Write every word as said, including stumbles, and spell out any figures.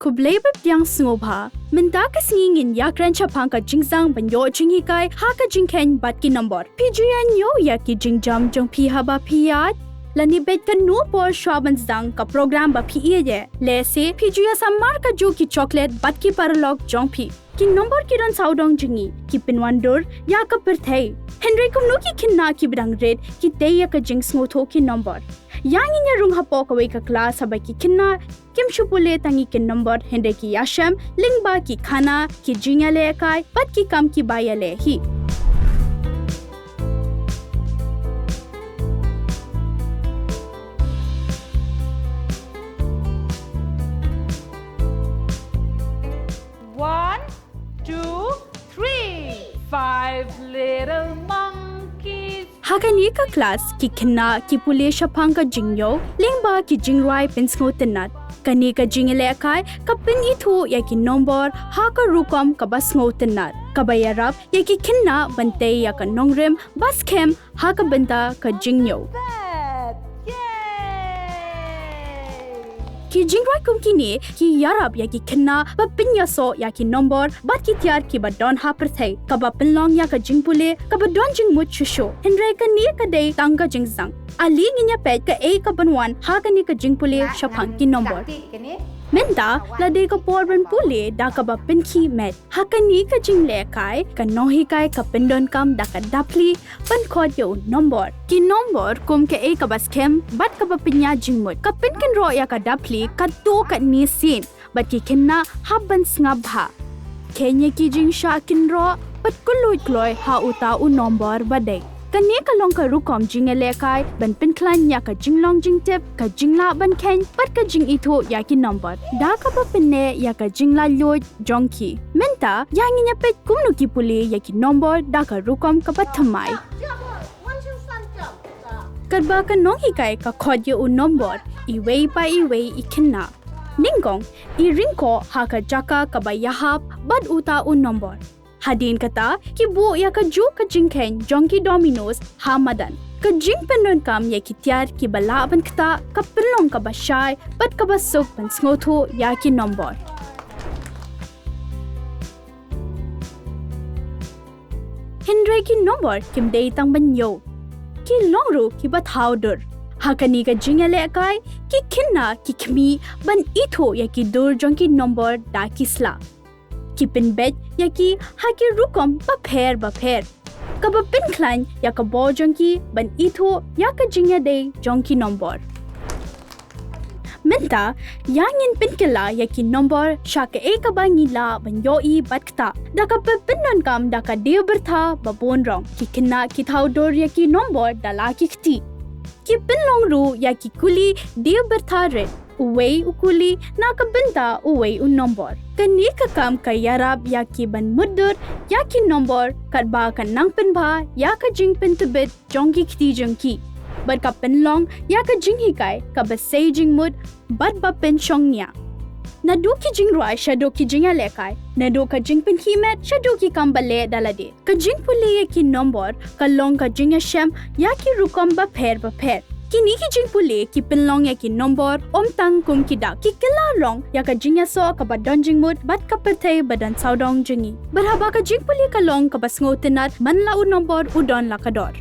Khublei bad pdiang sngewbha. Mynta ka sngi ngin ïakren shaphang ka jingzang ban ïoh jinghikai ha ka jingkheiñ bad ki nombor. Phi ju ïa ñiew ïa ki jingjam jong phi haba phi ïaid? Lane beit kano por shuwa ban zang ka program ba phi ïeit? Lehse phi ju ïa samar kajuh ki chocolate bad ki paralok jong phi. Ki nombor ki don sawdong jong ngi, ki pynwandur ïa ka pyrthei. Hynrei kumno ki khynnah kiba dang rit ki tei ïa ka jingsngewthuh ki nombor? Ïa ngin ïa rung hapoh kawei ka klas haba ki khynnah kim shu pule tang ïa ki nombor, hynrei ki ïashem lyngba ki khana, ki jingïalehkai bad ki kam kiba ïaleh hi. One, two, three. Five little monkeys. Ha kane ka klas, ki khynnah ki pule shaphang ka jingïew lyngba ki jingrwai pynsngewtynnat. Kane ka jingïalehkai ka pynithuh ïa ki nombor ha ka rukom kaba sngewtynnat, kaba ïarap ïa ki khynnah ban tei ïa ka nongrim ba skhem ha ka bynta ka jingïew. Ki jingrwai kum kine ki ïarap ïa ki khynnah ba pynïasoh ïa ki nombor bad ki tiar kiba don ha pyrthei, kaba pynlong ïa ka jingpule kaba don jingmut shuh shuh. Hynrei kane ka dei tang ka jingzang. Ale ngin ïa peit kaei kaban wan ha kane ka jingpule shaphang ki nombor. Mynta la dei ka por ban pule da kaba pynkhih met. Ha kane ka jinglehkai, ka nonghikai ka pyndonkam da ka daphli ban khot ïa u nombor. Ki nombor kum kaei kaba skhem bad kaba pynïaid jingmut. Ka pynkynroh ïa ka daphli katto katne sien bad ki khynnah hap ban sngap bha. Kheiñ ïa ki jingshah kynroh bad kylluid kloi ha uta u nombor ba dei. Kane ka long ka rukom jingïalehkai ban pynkhlaiñ ïa ka jinglong jingtip, ka jinglah ban kheiñ bad ka jingithuh ïa ki nombor da kaba pynneh ïa ka jinglaitluid jong ki. Mynta ïa ngin ïa peit kumno ki pule ïa ki nombor da ka rukom kaba thymmai. Katba ka nonghikai ka khot ïa u nombor, iwei pa iwei i khynnah, nyngkong i ryngkoh ha ka jaka kaba ïahap bad uta u nombor. Hadien kata, ki buh ïa kajuh ka jingkheiñ jong ki dominoes ha madan. Ka jingpyndonkam ïa ki tiar kiba lah ban ktah ka pynlong kaba shai bad kaba suk ban sngewthuh ïa ki nombor. Hynrei ki nombor kim dei tang ban ïew, ki long ruh kiba thaw dur. Ha kane ka jingïalehkai, ki khynnah ki khmih ban ithuh ïa ki dur jong ki nombor da ki sla. Ki pynbeit ïa ki ha ki rukom bapher bapher, kaba pynkhlaiñ ïa ka bor jong ki ban ithuh ïa ka jingïadei jong ki nombor. Mynta ïa ngin pynkylla ïa ki nombor sha kaei kaba ngi lah ban ïohi bad ktah da kaba pyndonkam da ka dei byrtha ba bun rong. Ki khynnah ki thaw dur ïa ki nombor da la ki kti. Ki pynlong ruh ïa ki kuli dei byrtha rit, uwei u kuli na ka bynta uwei u nombor. Kane ka kam ka ïarap ïa ki ban mutdur ïa ki nombor katba ka nang pynbha ïa ka jingpyntbit jong ki kti jong ki bad ka pynlong ïa ka jinghikai kaba sei jingmut bad ba pynshongnia. Naduh ki jingrwai shaduh ki jingïalehkai, naduh ka jingpynkhih met shaduh ki kam ba leh da lade. Ka jingpule ïa ki nombor ka long ka jingïashem ïa ki rukom bapher bapher. Kine ki jingpule ki pynlong ïa ki nombor ym tang kum ki dak, ki kylla long ïa ka jingïasoh kaba don jingmut bad ka pyrthei ba don sawdong jong ngi. Bad haba ka jingpule ka long kaba sngewtynnat, man la u nombor u don la ka dor.